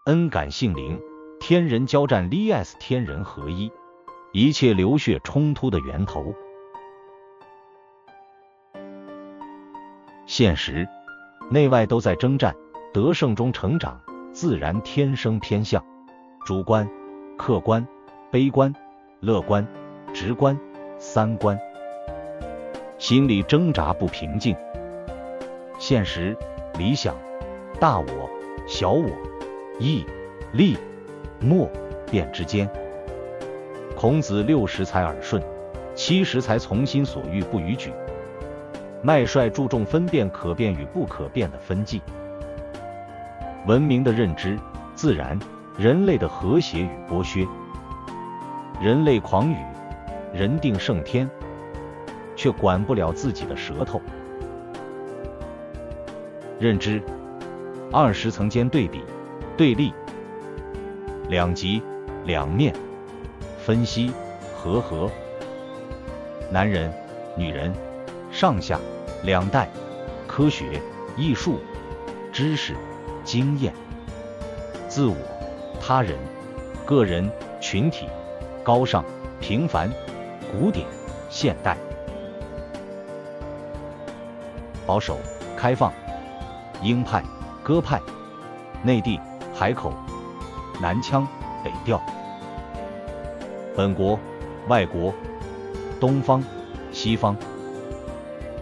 恩感性灵，天人交战 vs 天人合一，一切流血冲突的源头。现实内外都在征战，得胜中成长，自然天生偏向主观、客观、悲观、乐观、直观三观，心理挣扎不平静。现实、理想、大我、小我、义、利、莫辩之间。孔子60才耳顺，70才从心所欲不逾矩。麦帅注重分辨可变与不可变的分际。文明的认知，自然，人类的和谐与剥削。人类狂语，人定胜天，却管不了自己的舌头。认知，20层间对比、对立、两极、两面、分析、和合。男人、女人、上下、两代、科学、艺术、知识、经验、自我、他人、个人、群体、高尚、平凡、古典、现代、保守、开放、鹰派、鸽派、内地、海口、南腔、北调、本国、外国、东方、西方、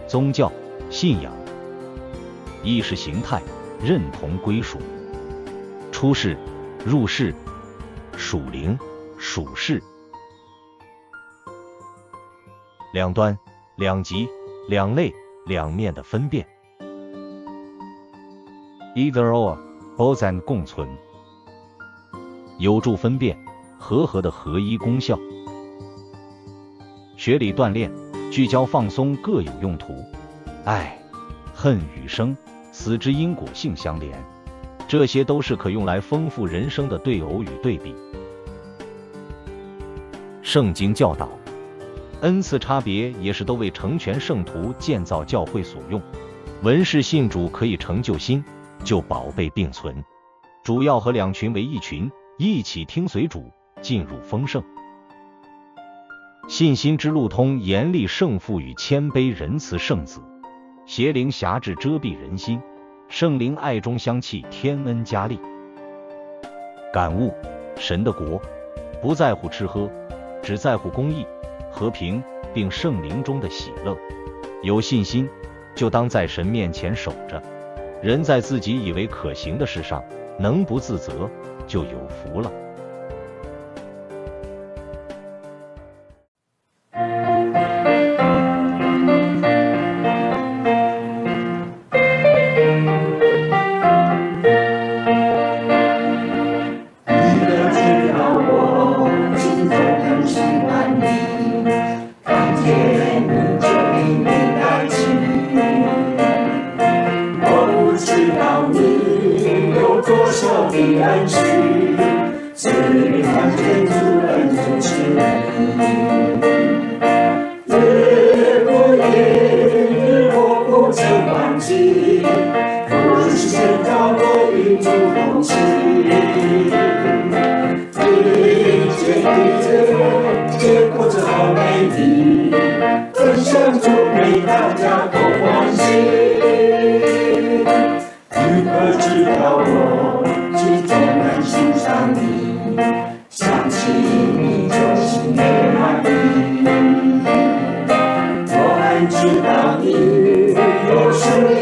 宗教、信仰、意识形态、认同归属、出世、入世、属灵、属世、两端、两极、两类、两面的分辨。Either or, both and 共存，有助分辨和合的合一功效。学理锻炼、聚焦放松各有用途。爱、恨与生死之因果性相连，这些都是可用来丰富人生的对偶与对比。圣经教导，恩赐差别也是都为成全圣徒、建造教会所用。文士信主可以成就新旧宝贝并存，主要和两群为一群，一起听随主进入丰盛。信心之路通严厉圣父与谦卑仁慈圣子，邪灵辖制遮蔽人心，圣灵爱中相契天恩加力。感悟神的国不在乎吃喝，只在乎公义、和平，并圣灵中的喜乐。有信心，就当在神面前守着。人在自己以为可行的事上，能不自责，就有福了。你可知道我心中很喜欢你，看见你就拼命带起。我不知道你有多少的恩许，只看见主恩就是你。日复一日，我不曾忘记，父是宣告的与主同行。一节一节，结果子好美丽，分享主给大家同欢喜。你可知道我心中很欣赏你，想起你就心内满意。我还知道你有生命